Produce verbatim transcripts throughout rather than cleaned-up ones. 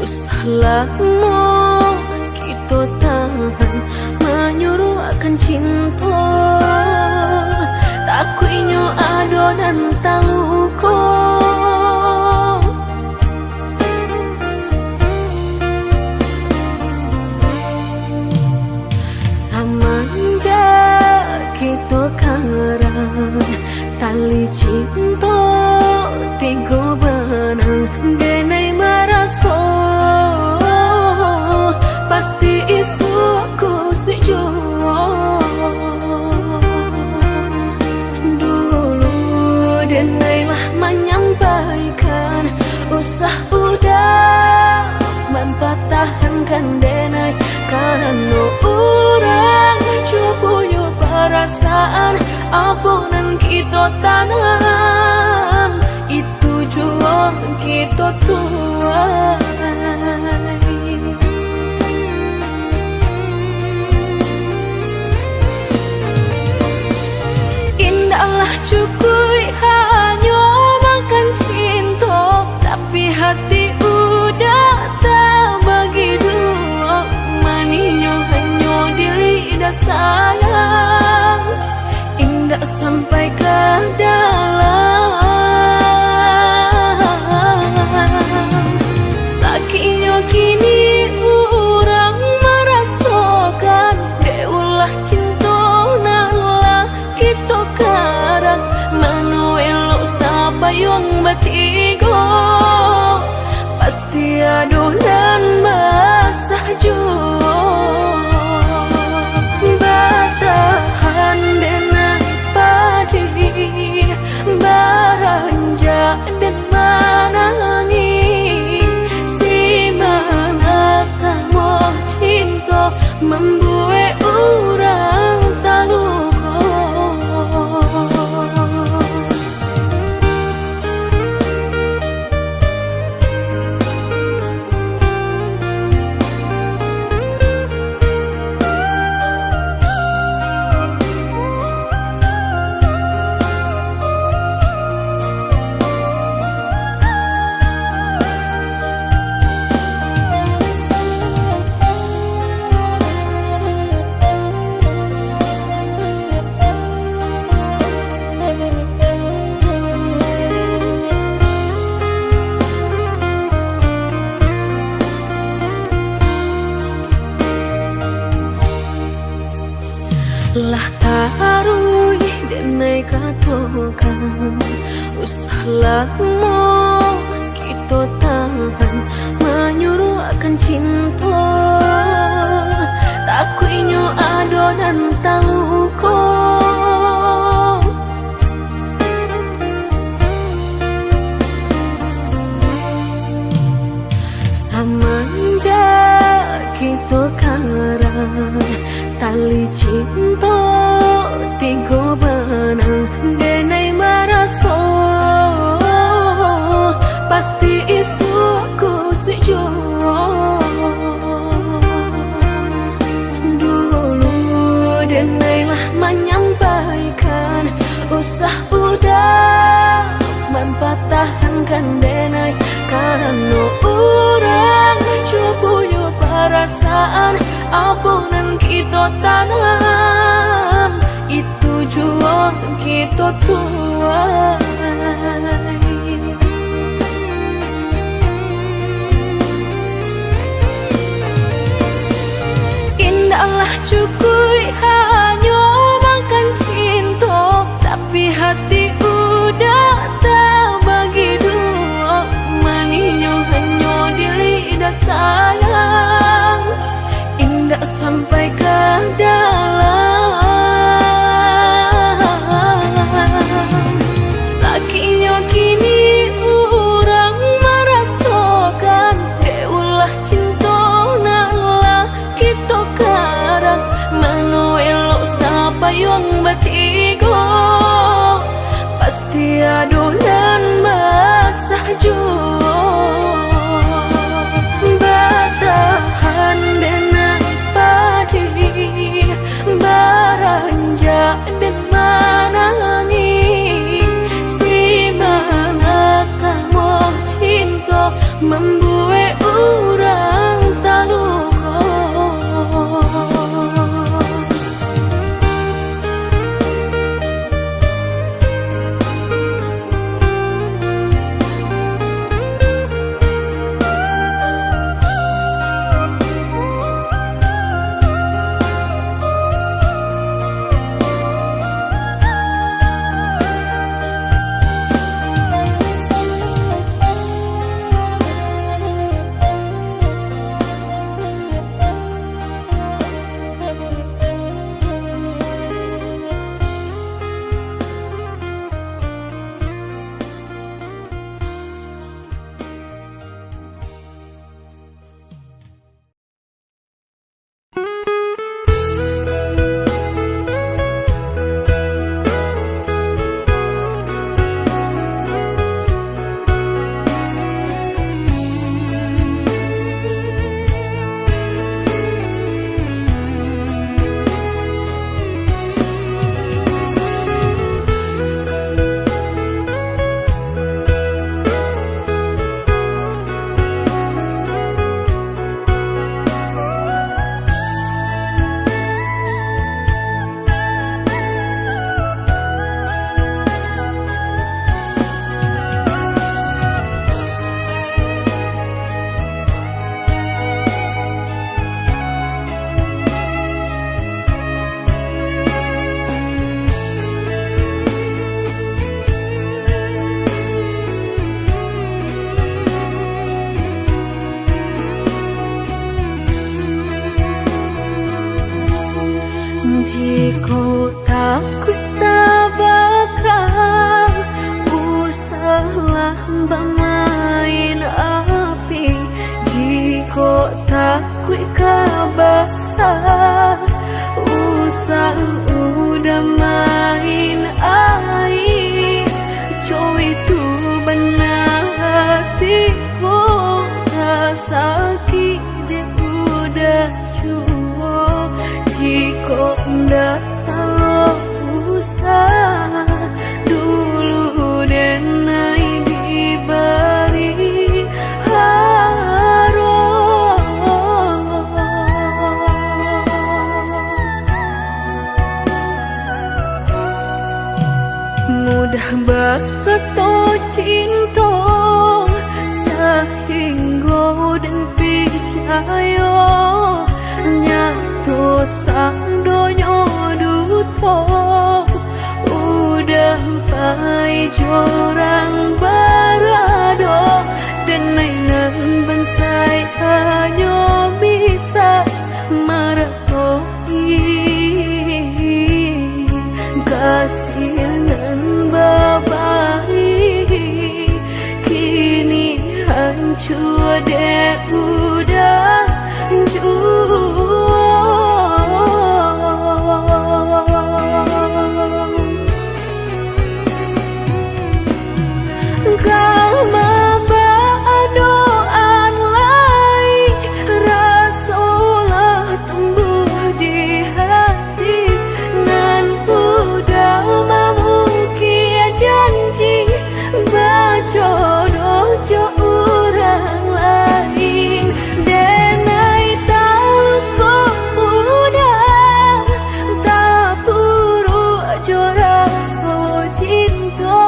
Usah lamo kito tahan, manyuruahkan cinto, takuiknyo ado nan taluko. Samanjak kito karang, tali cinto tigo banang, denai maraso pasti isuak ko isuak juo. Dulu denai lah manyampaikan, usah udah mampatahankan denai, karano urang juo punyo parasaan, apo nan kito tanam, itu juo kito tuai. Indaklah cukuik hanyo makan cinto, tapi hati udah tabagi duo. Maninyo hanyo di lidah sayang, indak sampai ka dalam. Sakiknyo kini urang marasokan, dek ulah cinto nan lah kito karang. Mano elok sapayuang batigo, pasti ado nan basah juo. Batahan denai padih, baranjak den manangih. Simangat tamoh cinto mambuek urang taluko. Lah taruih denai katokan, usah lamo kito tahan, manyuruahkan cinto, takuiknyo ado nan taluko. Samanjak kito karang, tali cinto tigo banang, denai maraso pasti isuak ko isuak juo. Dulu denai lah manyampaikan, usah udah mampatahankan denai, karano urang juo punyo parasaan, apo nan kito tanam, itu juo kito tuai. Indaklah cukuik hanyo makan cinto, tapi hati udah tabagi duo. Maninyo hanyo di lidah sayang, indak sampai ka dalam. Sakiknyo kini urang marasokan, dek ulah cinto nan lah kito karang. Mambuek urang taluko. Jikok takuik tabaka, usahlah bamain api. Jikok takuik ka basa, usah udah main aia. Cowok itu bana hati ko, ka sakik dek udah juo. Jikok ndak talok usah, dulu denai dibari haro. Mudah bakato cinto, sahinggo den picayo. Nyato sadonyo duto, udah pai jo urang barado. Denai nan bansaik hanyo bisa mara- -toi kasih nan babari, kini hancua dek udah juo. Ka mambadoan lai, raso lah tumbuah di hati, nan udah mamungkia janji, bajodoh jo urang lain. Denai taluko udah, tapuruak jo raso cinto,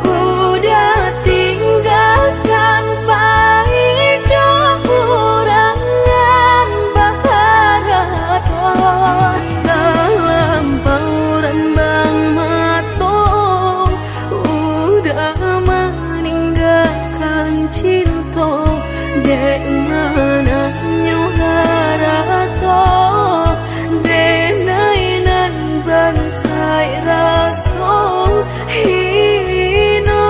udah tinggakan pai jo urang nan baharato. Talampau rambang mato, udah maninggakan cinto, dek mananyo harato, denai nan bansaik raso hino.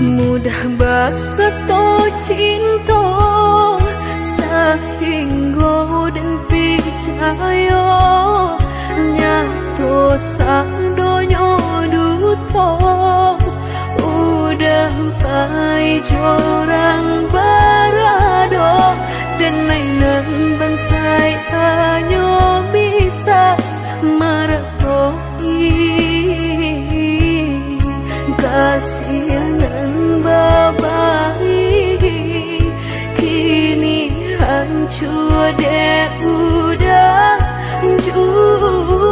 Mudah bakato cinto, sahinggo den picayo, nyato sadonyo duto. Udah pai jo urang barado, denai nan bansaik hanyo bisa marato. Kasih nan babari, kini hancua dek udan juo.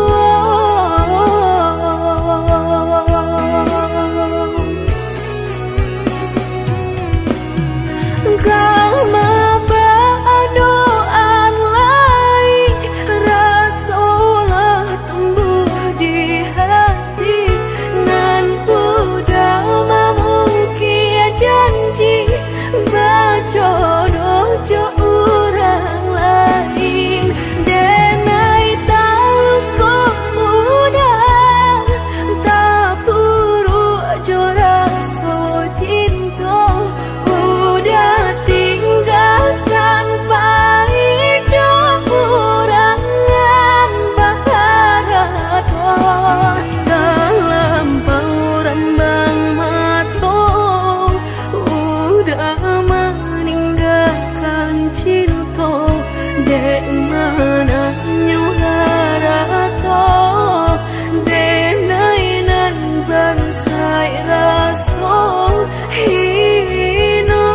Ka mabadoan lai, raso lah tumbuah di hati, nan udah mamungkia janji, bajodoh jo urang lain. Denai taluko udan, tapuruak jo raso cinto, udah tinggakan pai jo urang nan baharato. Talampau rambang mato, udah maninggakan cinto, dek mananyo harato, denai nan bansaik raso hino.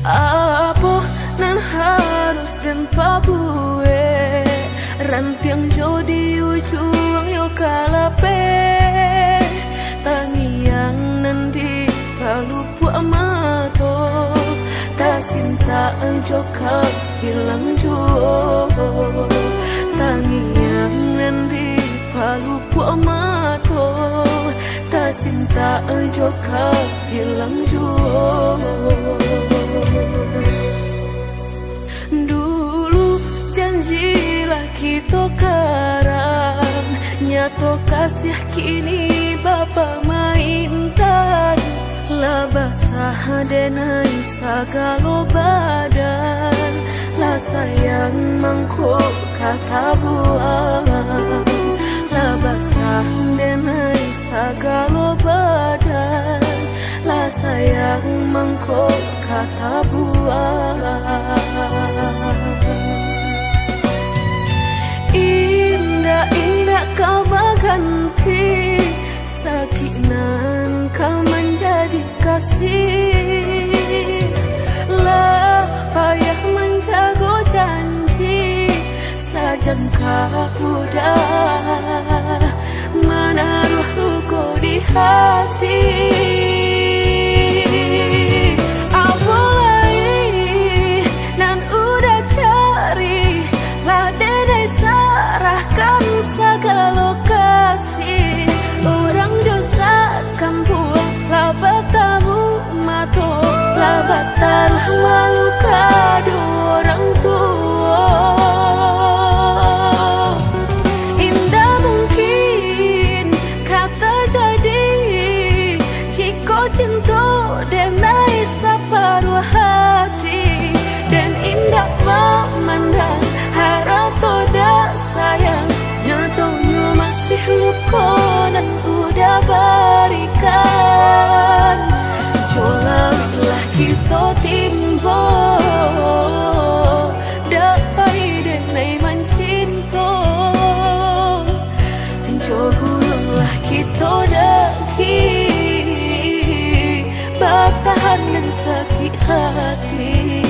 Apo nan harus den pabuek? Rantiang jo di ujuang yo ka lapeh, tangiang nan di palupuak mato, tasintak jo ka hilang juo. Tangiang nan di palupuak mato, tasintak jo ka hilang juo. Dulu janji lah kito karang, nyato kasiah kini bapamaintan. Lah basah denai sagalo badan, lah sayang mangko ka tabuang. Lah basah denai sagalo badan, lah sayang mangko ka tabuang. Indak-indak ka baganti, sakik nan ka manjadi kasih. Lah payah manjago janji, sajangka udah hati. Apo lai nan Uda cari, lah denai sarahkan sagalo kasih. Urang jo sakampuang lah batamu mato, lah batalah malu kado urang tuo. Indak mungkin ka tajadi, jikok cinto denai saparuah hati, den indak mamandang harato dak sayang, nyatonyo masih luko nan Uda barikan. Jo lawiklah kito timbo, dak pai denai mancinto. Jo gulunglah kito daki, batahan nan sakik hati.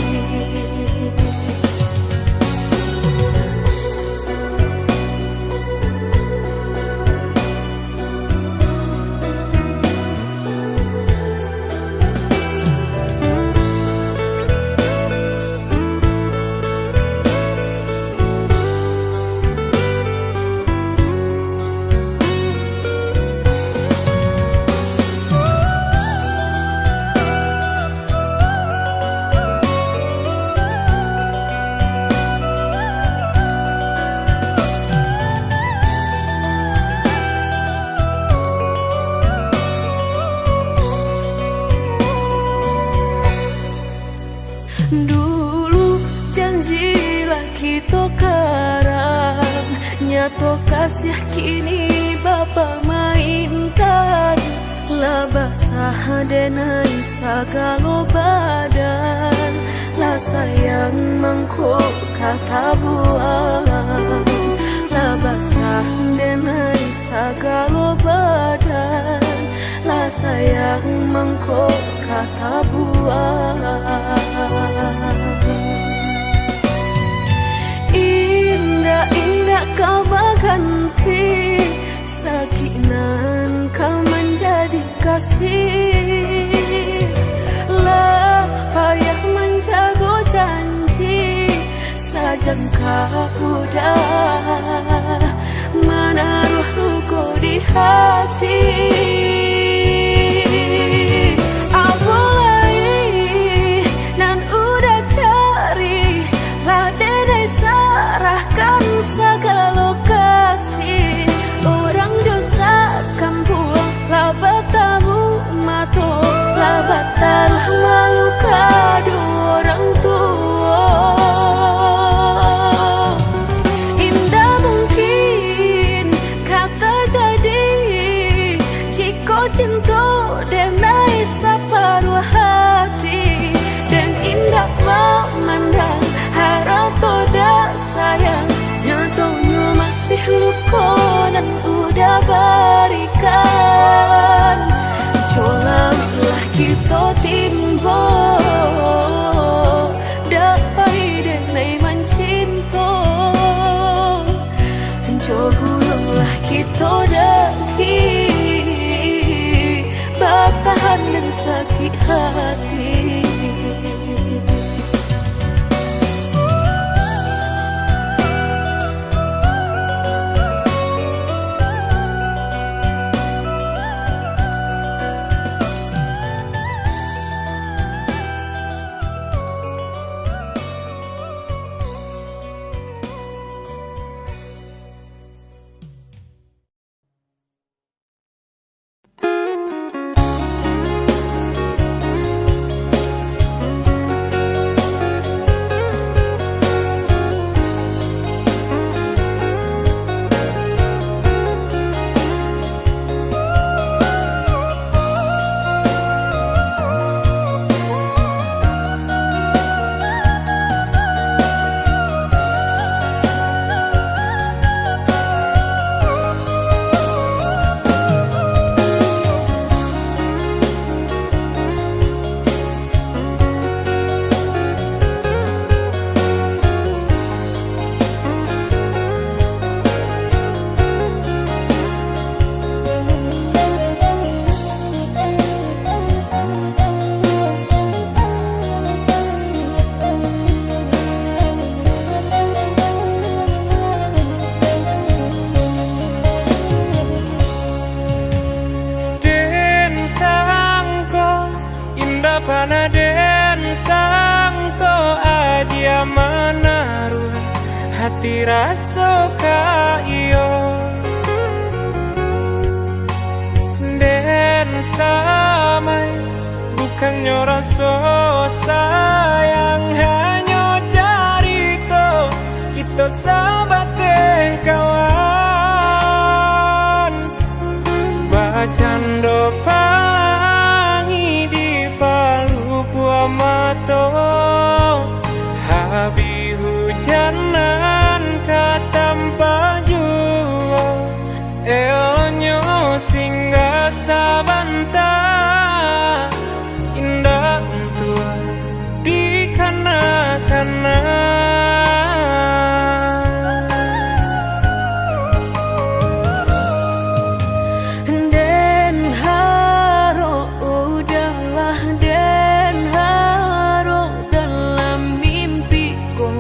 Dulu janji lah kito karang, nyato kasiah kini bapamainkan. Lah basah denai sagalo badan, lah sayang mangko ka tabuang. Lah basah denai sagalo badan, lah sayang mangko ka tabuang. Indak-indak ka baganti, sakik nan ka manjadi kasih. Lah payah manjago janji, sajangka Uda manaruah luko di hati. Apo lai nan Uda cari, lah denai sarahkan sagalo kasih. Urang jo sakampuang lah batamu mato, lah batalah malu kado urang tuo. Indak mungkin ka tajadi, jikok cinto denai saparuah hati, den indak mamandang harato dak sayang, nyatonyo masih luko nan Uda barikan. Jo lawiklah kito timbo, dak pai denai mancinto. Jo gulunglah kito daki, batahan nan sakik hati. Raso ka iyo den samai, bukannyo raso sayang, hanyo carito kito sabateh kawan. Bacando palangi di palupuah mato, habih hujan nan ka tampak juo. Eloknyo singgah sabanta, indak untuak dikana-kana. Den harok, udahlah, den harok, dalam mimpi ko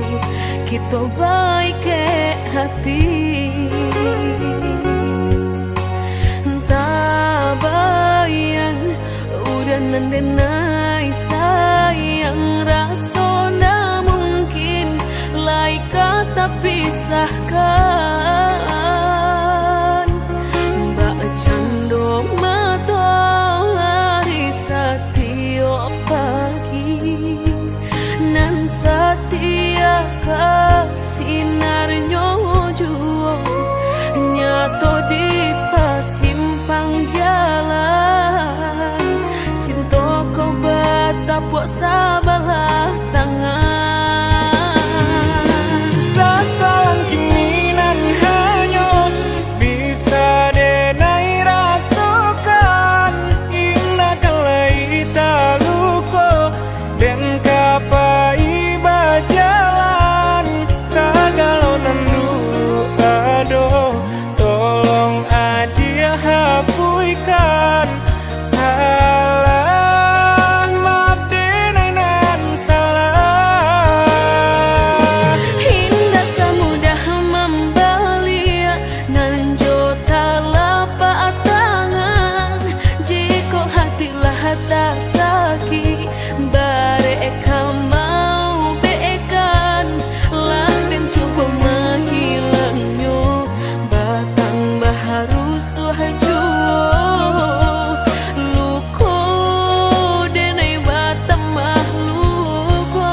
kito baikek hati. Tabayang, udah nan denai sayang, raso ndak mungkin lai ka tapisahkan. Bacando matoari satiok pagi, nan satia ka sinarnyo juo, nyato di pasimpang jalan. Cinto ko batapuak sabalah tangan. Sasalang kini nan hanyut, bisa denai rasokan, indak ka lai taluko, den ka pai bajalan, sagalo nan duo ado, tolong adiak hapuihkan. Salah, maaf denai nan salah. Indak samudah mambaliak nan jo talapak tangan. Jikok hati lah tasakik, barek ka maubekan, lah den cubo mahilangnyo, batambah rusuah juo, luko denai batambah luko.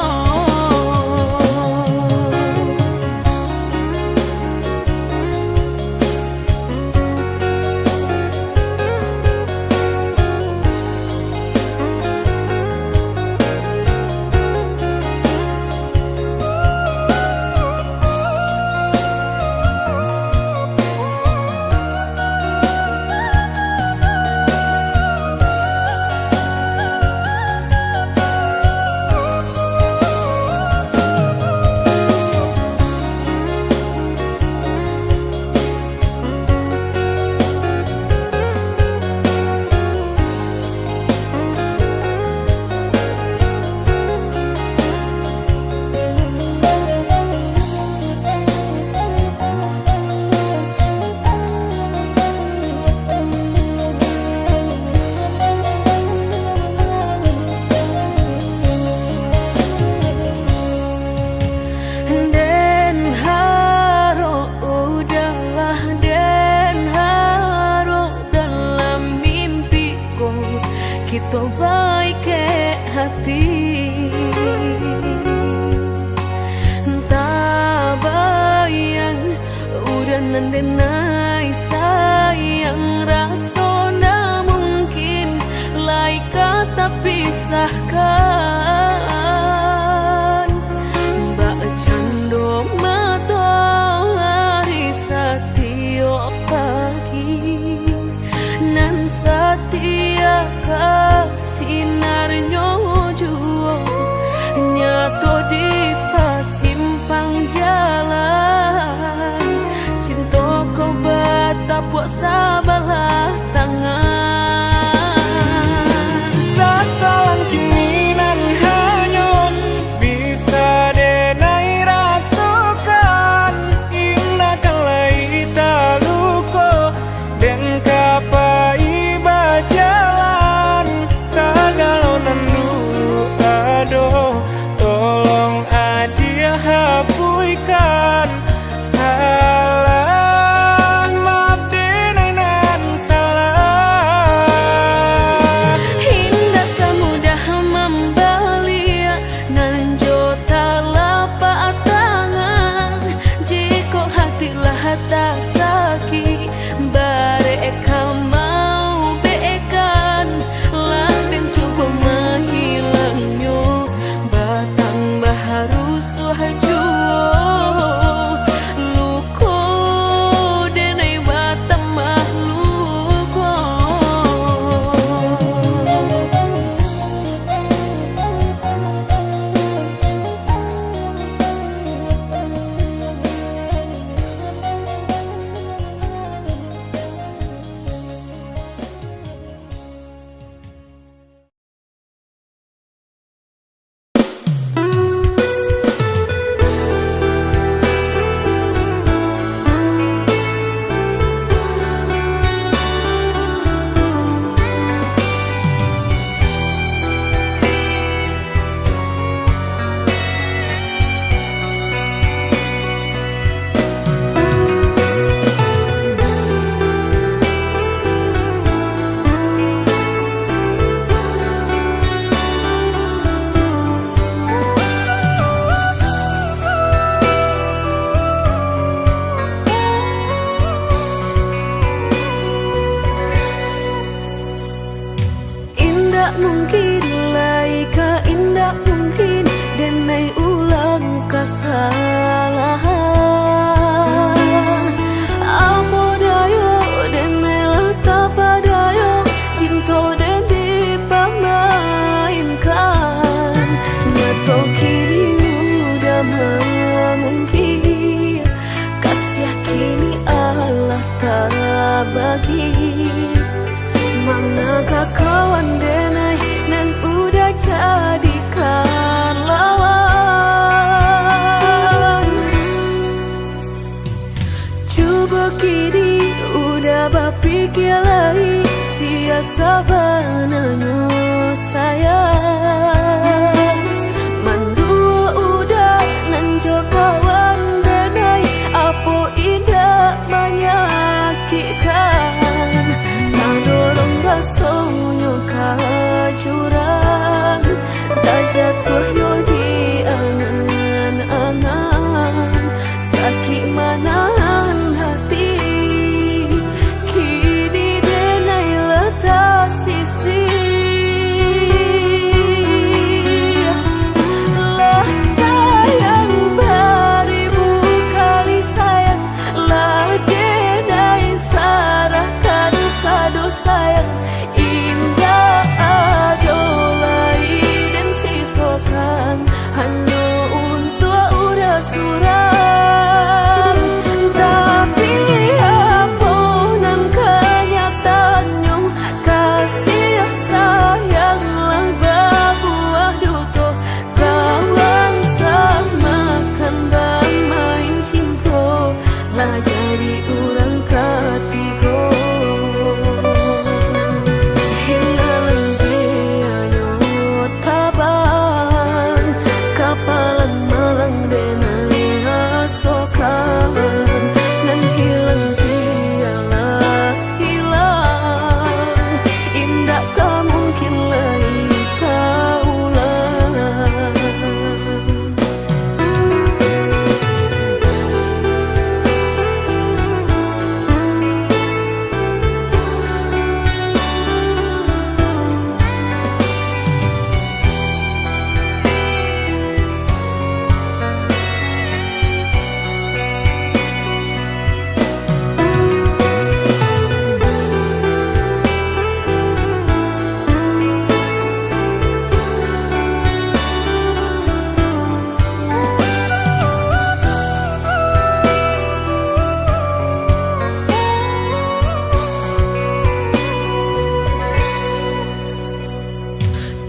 Den harok, udahlah, den harok, dalam mimpi ko kito baikek hati. Tabayang, udah nan denai sayang, raso ndak mungkin lai ka tapisahkan. Bak cando matoari satiok pagi, nan satia ka sinarnyo juo, nyato di pasimpang jalan, cinto ko batapuak sabalah tangan. Sasalang kini nan hanyut, bisa denai rasokan, indak ka lai taluko, den ka pai bajalan, sagalo nan duo ado, tolong adiak hapuihkan. Bapikia lai, sia sabananyo sayang. Mandua uda nan jo kawan denai, apo indak manyakikkan. Tadorong rasonyo ka jurang, tajatuah yo di angan-angan. Sakik manahan hati, kini denai lah tasisih. Lah sayang baribu kali sayang, lah denai sarahkan sado sayang. Indak ado lai den sisokan, hanyo untuak uda surang. Tapi apo nan kanyataannyo, kasih sayang lah babuah duto. Kawan samakan bamain cinto, lah jadi urang katigo. Hilang pianyo taban, kapalan malang denai rasokan. Nan hilang pialah hilang, indak ka mungkin lai ka ulang.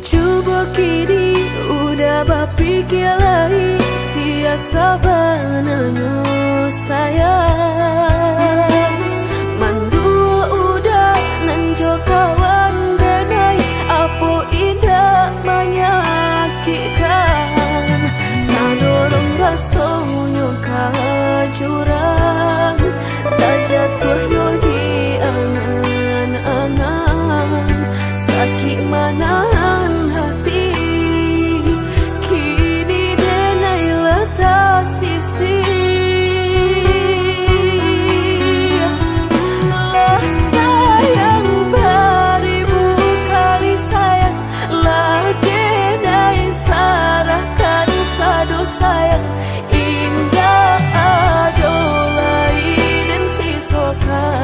Cubo kini uda bapikia lai, sia sabananyo sayang. Mandua uda nan jo kawan denai, apo indak manyakikkan. Tadorong rasonyo ka jurang, tajatuah yo di angan-angan. Sakik manahan hati, kini denai lah tasisih. Lah sayang baribu kali sayang, lah denai sarahkan sado sayang. Indak ado lai den sisokan,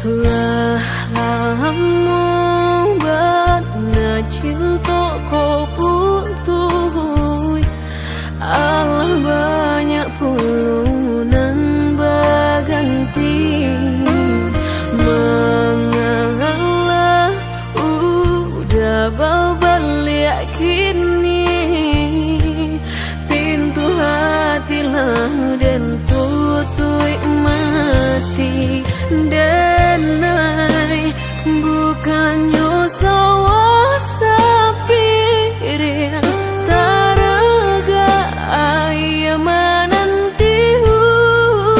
Lah lamo bana cinto ko putuih, alah banyak pulo nan baganti. Mangalah uda babaliak kini, pintu hati lah den tutuik mati. Denai, bukannyo sawah sapiring, taragak aia mananti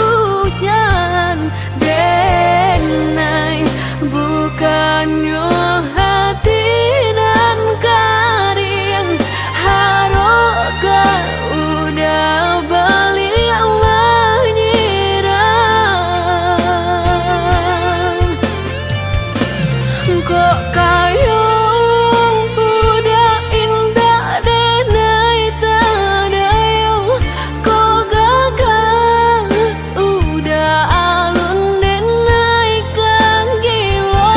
hujan. Denai, bukannyo hati nan kariang, harok ka uda baliak manyiram. Kok kayo uda indak denai tadayo, kok gagah uda alun denai ka gilo.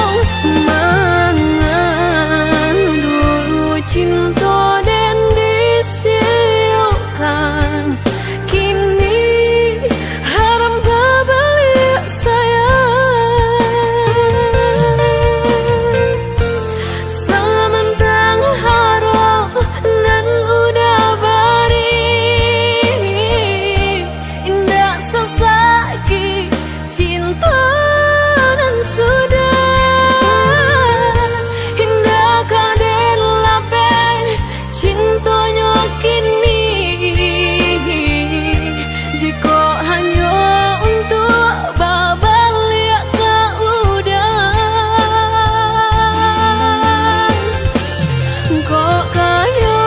Mangan dulu cinto den disiokkan, kini haram babaliak sayang. Samantang harok nan uda bari, indak sasakik cinto nan sudah. Indak ka den lapeh cintonyo kini, jikok hanyo untuak babaliak ka uda. Kok kayo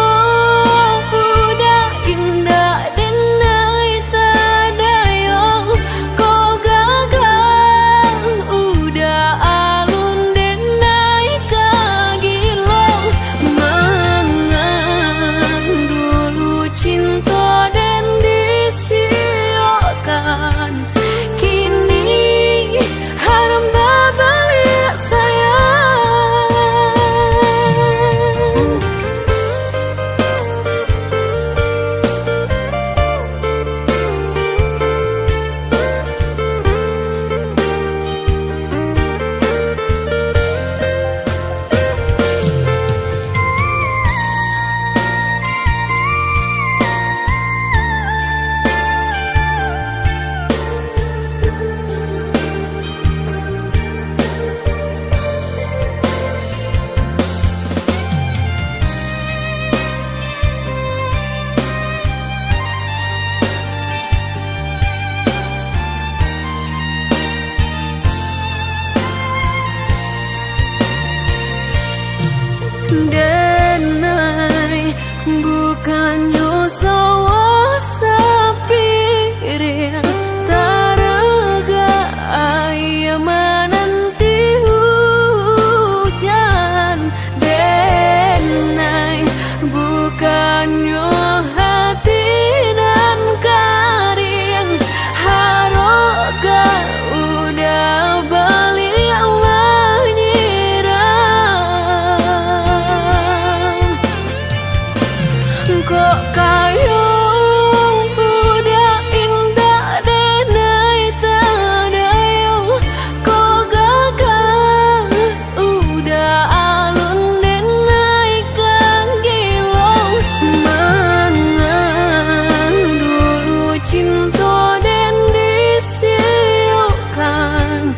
uda indak denai tadayo, kok gagah uda alun denai ka gilo. Mangan dulu cinto den disiokkan, kini haram babaliak sayang. Denai, bukannyo sawah sapiring, taragak aia mananti hujan. Denai, bukannyo hati nan kariang, harok ka uda baliak manyiram. Kok kayo uda indak denai tadayo, kok gagah uda alun denai ka gilo. Mangan dulu cinto den disiokkan,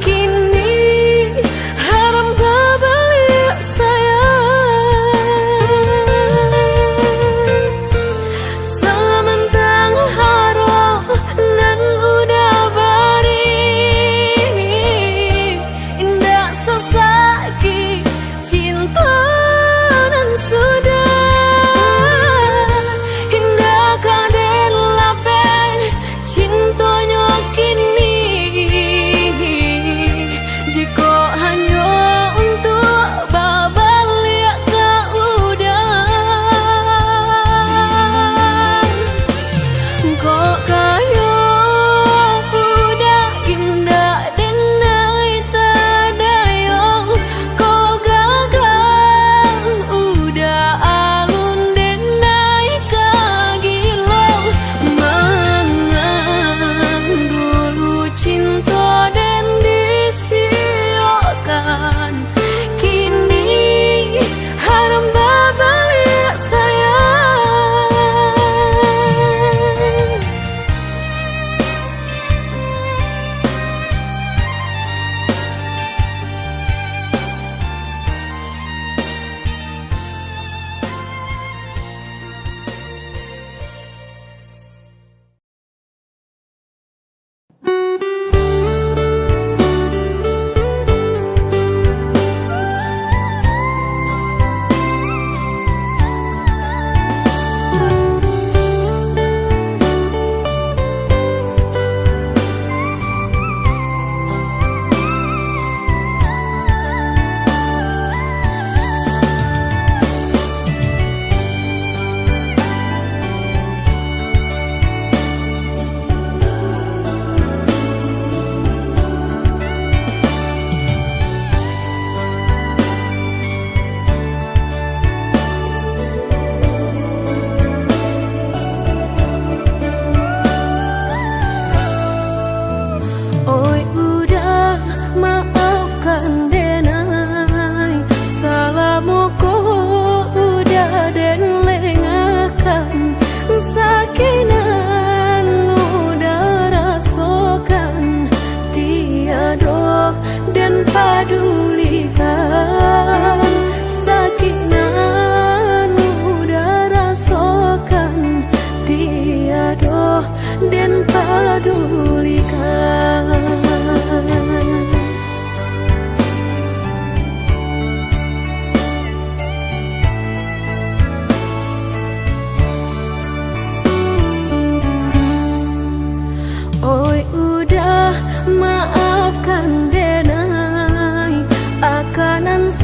kini haram babaliak sayang. Samantang harok nan uda bari, indak sasakik cinto nan sudah. Indak ka den lapeh cintonyo kini, jikok hanyo untuak babaliak ka uda. Kok kayo uda indak denai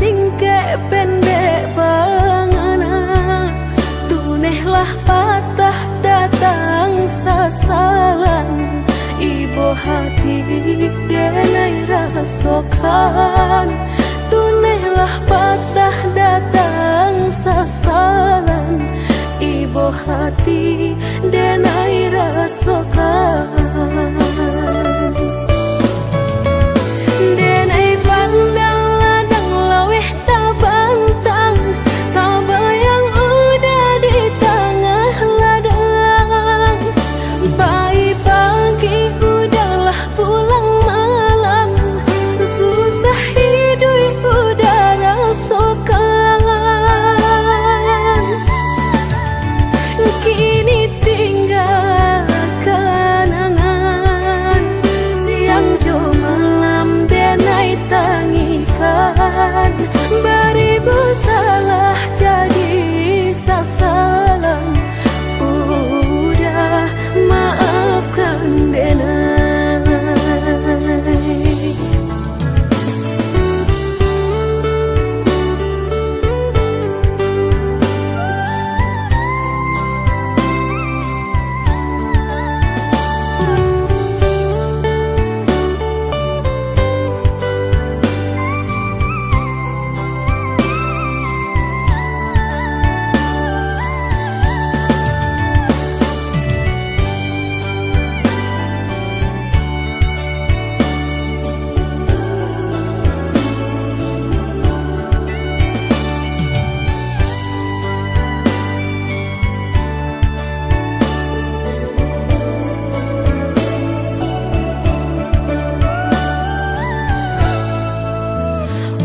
singkek pendek bangana, tunehlah patah datang sasalan, ibo hati denai rasokan. Tunehlah patah datang sasalan, ibo hati denai rasokan. Denai pandang ladang laweh tabantang, tabayang uda di tangah ladang. Pai pagi uda lah pulang malam, susah iduik uda rasokan. Kini tingga kanangan, siang jo malam denai tangikan. Baribu salah jadi sasalan, uda maafkan denai.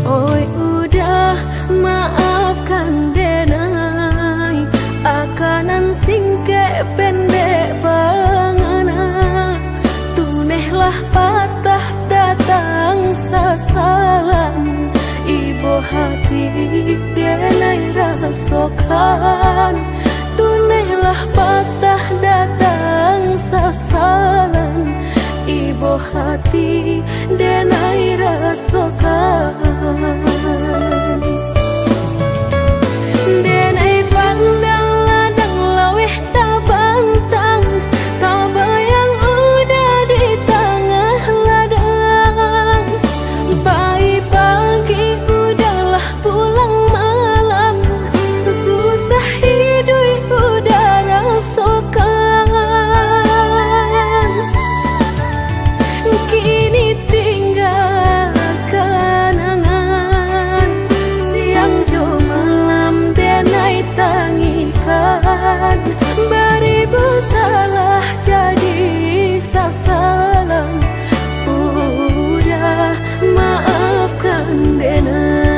Oi uda, maafkan denai, akanan singkek pendek bangana. Tunehlah patah datang sasalan, ibo hati denai rasokan. Tunehlah patah datang sasalan, ibo hati denai rasokan. Denai pandang ladang laweh tabantang, tabayang uda di tangah ladang. Pai pagi uda lah pulang malam, susah iduik uda rasokan. Kini tingga kanangan, siang jo malam denai tangikan. Baribu salah jadi sasalan, uda maafkan denai.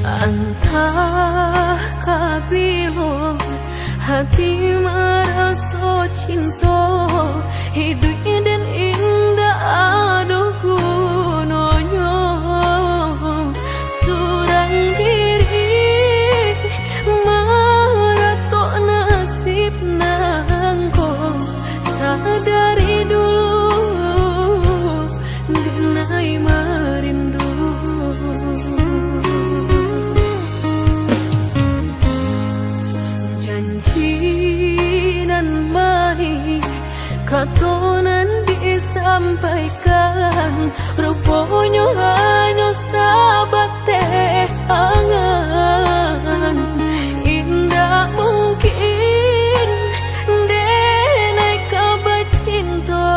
Antah ka bilo hati maraso cinto, iduik den indak ado gunonyo. Surang diri maratok nan Kato nan disampaikan, ruponyo hanyo sabateh angan. Indak mungkin denai ka bacinto,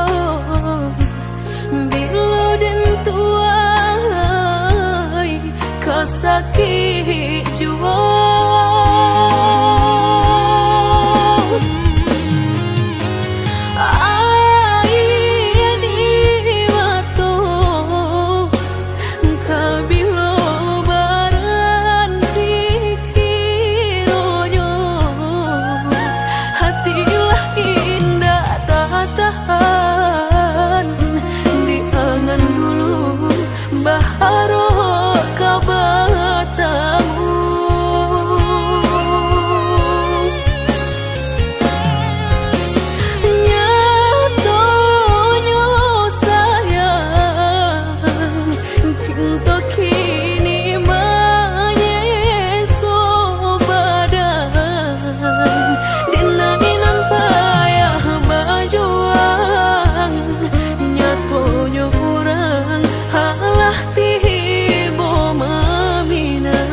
bilo den tuai ka sakik juo. Aia di mato ka bilo baranti kironyo, hati lah indak tatahan di angan dulu. Baharok ka batamu. Nyatonyo sayang, cinto kini manyeso badan. Denai nan payah bajuang, nyatonyo urang alah tibo maminang.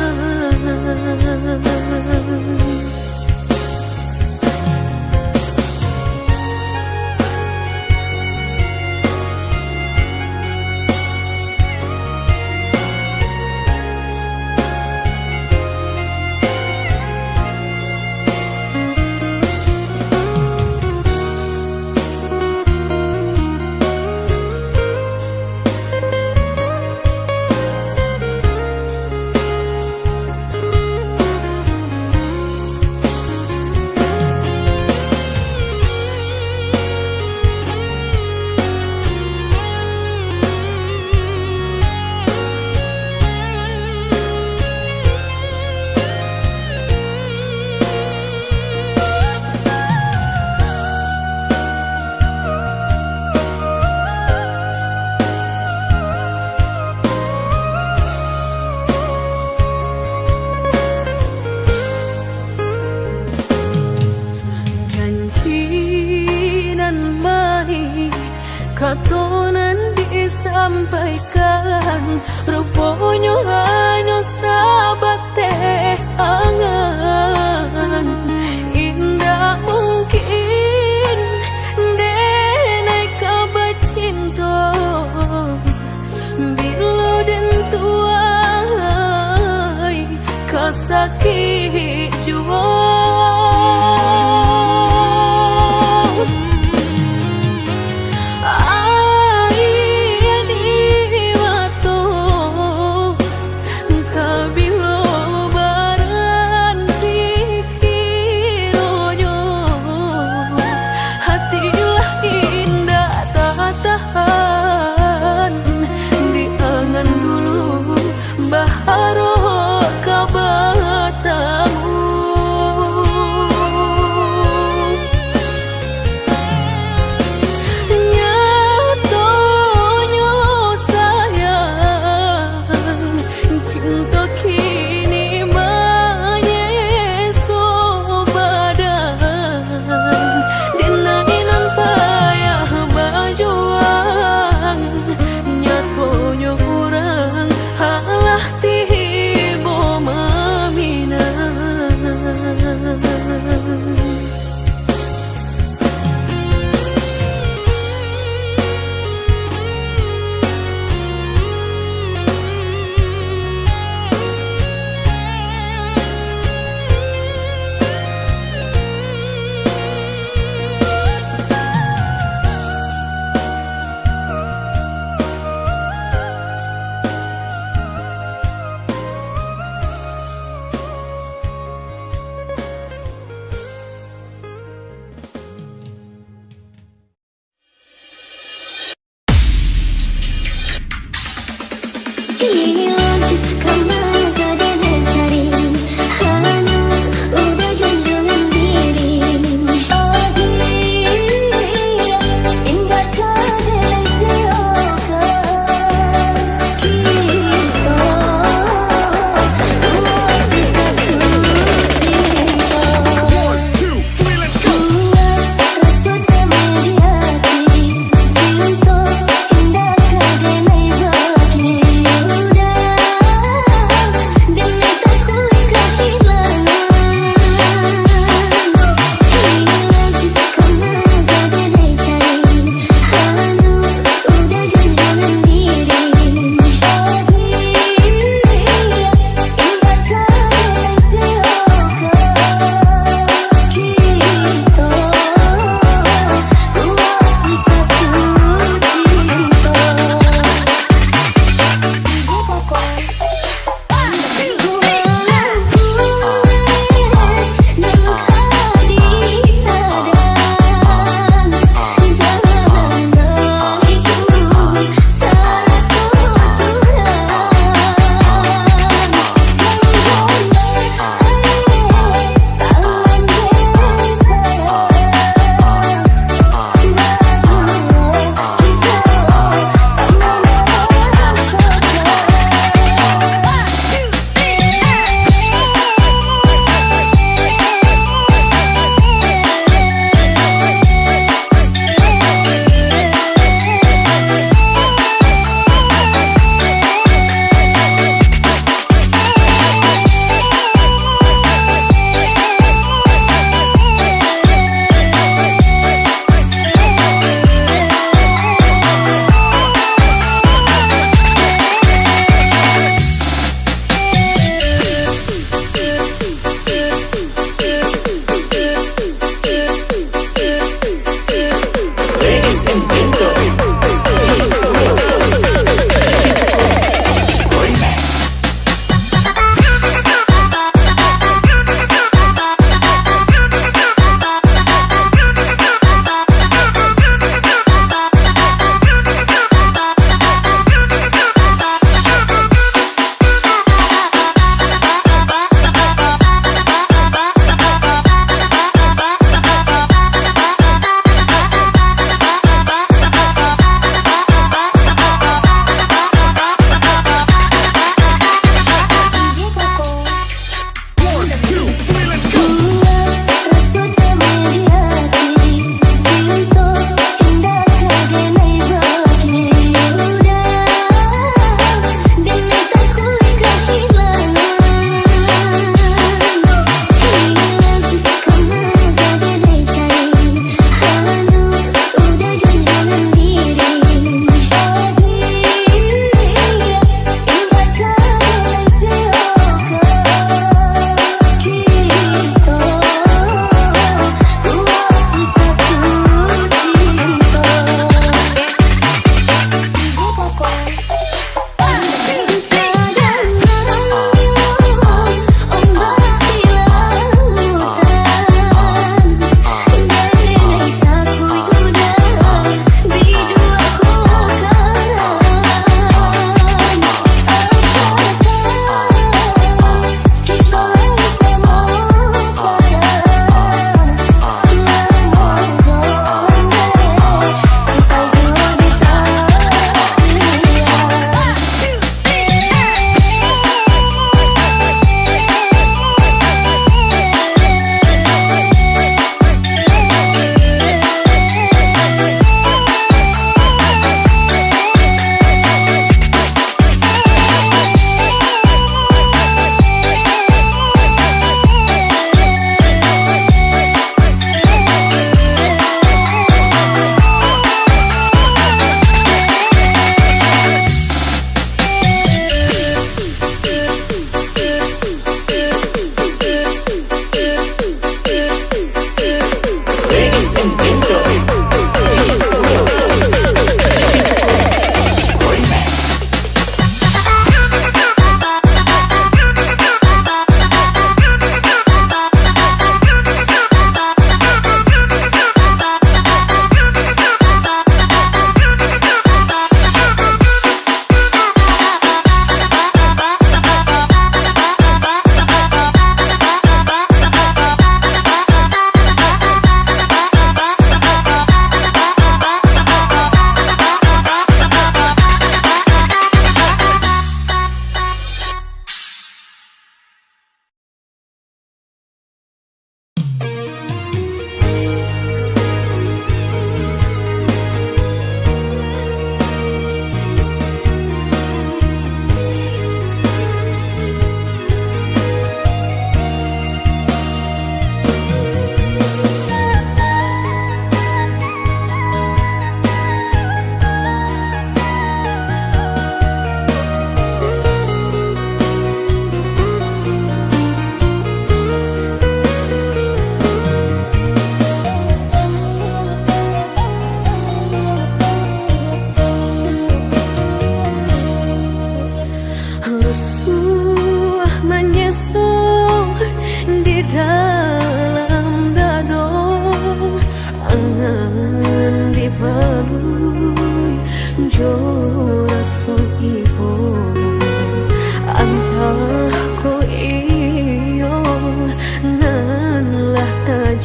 Janji nan manih, kato nan disampaikan, ruponyo hanyo sabateh angan. Indak mungkin denai ka bacinto, bilo den tuai ka sakik juo. Aia di mato ka bilo baranti kironyo, hati lah indak tatahan di angan dulu. Baharok ka batamu. Nyatonyo sayang, cinto kini manyeso badan. Denai nan payah bajuang, nyatonyo urang alah tibo maminang.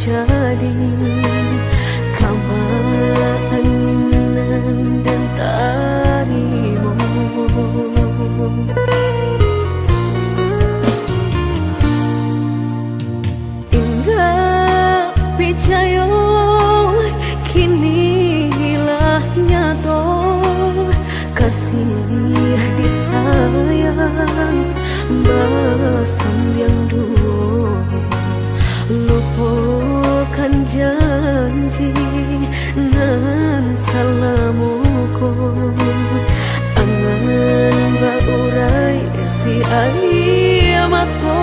jadi, ka baanginan den tarimo. Indak picayo, kini lah nyato, kasih disayang basandiang duo. Lupokan janji nan salamo ko, angan baurai si aia mato.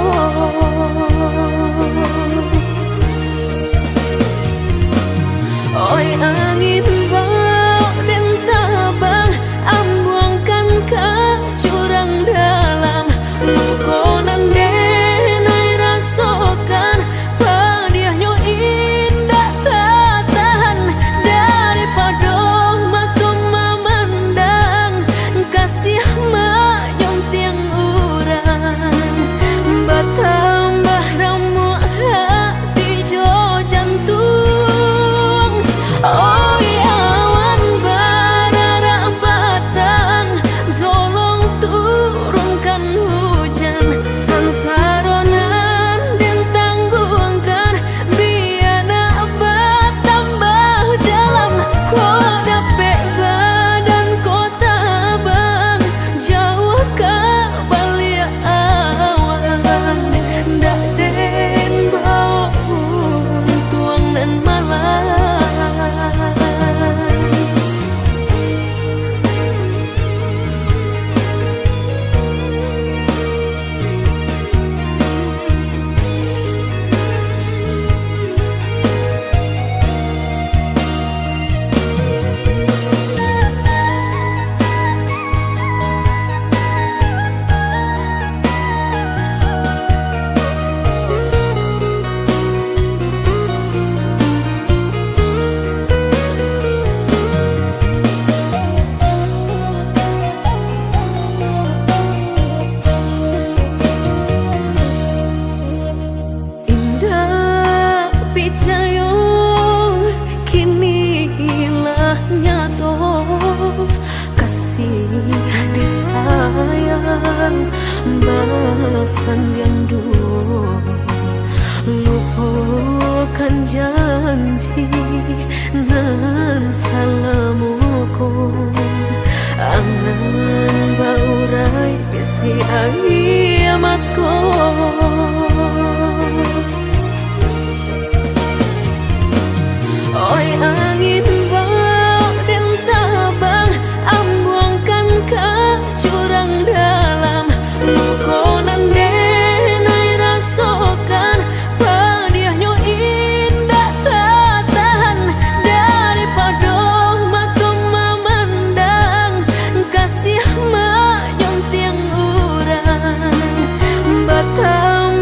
Oi angin, bao den tabang, ambuangkan ka jurang dalam. Luko nan den ai rasokan, padiahnyo indak tatahan. Daripado mato mamandang, kasih manyuntiang urang, batambah ramuak hati jo jantuang. Oi awan bararak batang, tolong turunkan hujan. Sansaro nan den tangguangkan, bia nak batambah dalam. Ko dapek badan ko tabang, jauah ka baliak awan, ndak den bao untuang nan malang. Indak picayo, kini lah nyato, kasih disayang basandiang duo. Lupokan janji nan salamo ko, angan baurai si aia mato. Oi angin, bao den tabang, ambuangkan ka jurang dalam. Luko nan den ai rasokan, padiahnyo indak tatahan. Daripado mato mamandang, kasih manyuntiang urang, batambah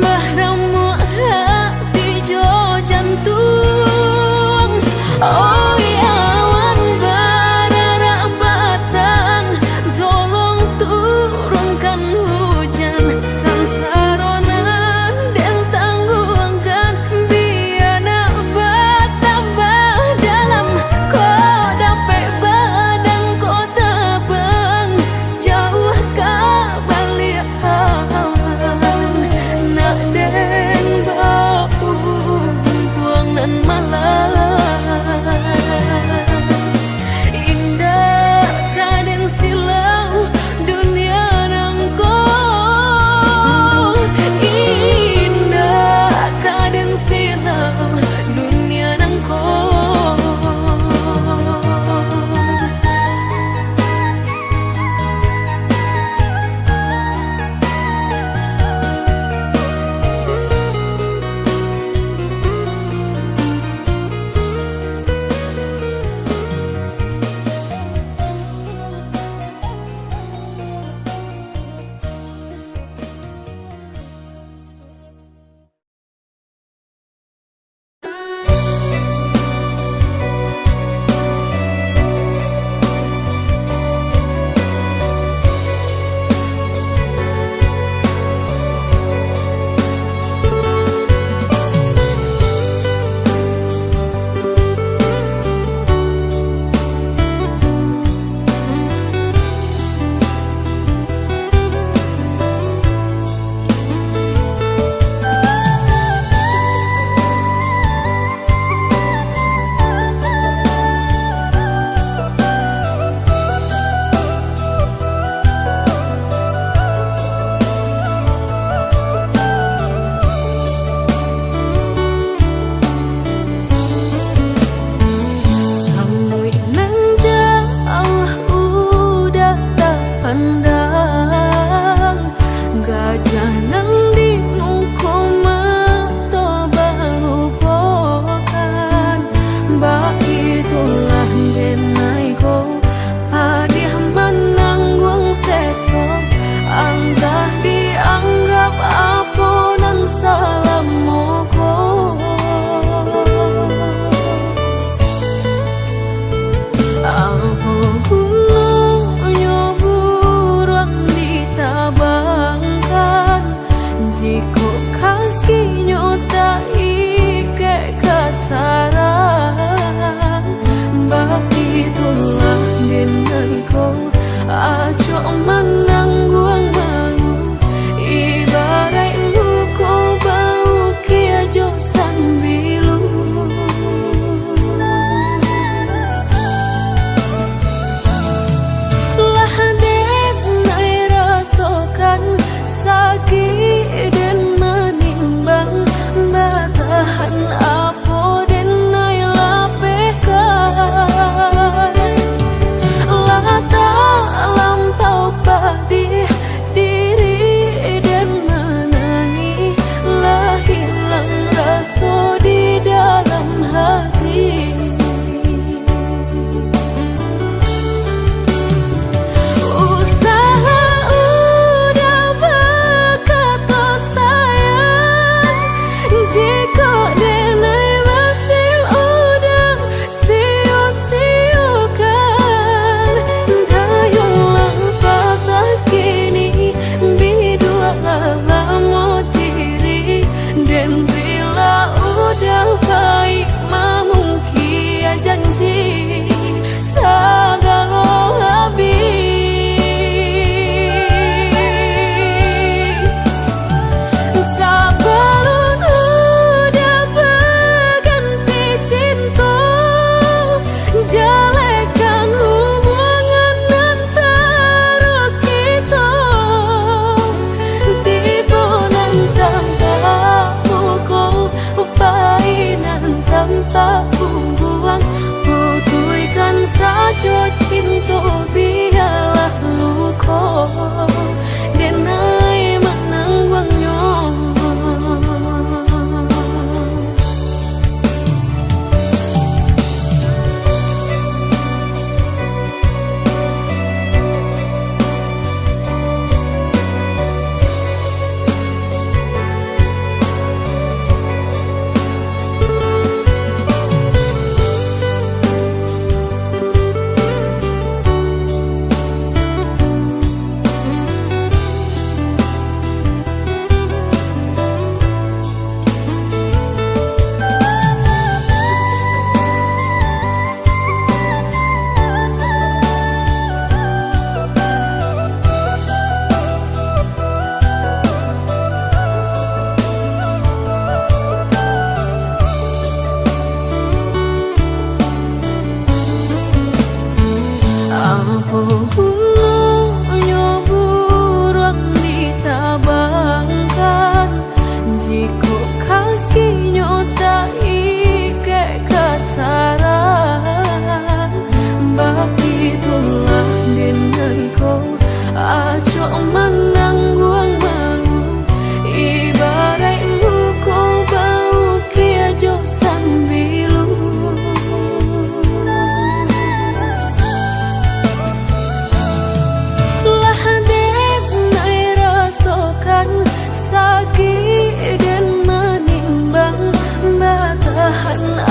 Tahan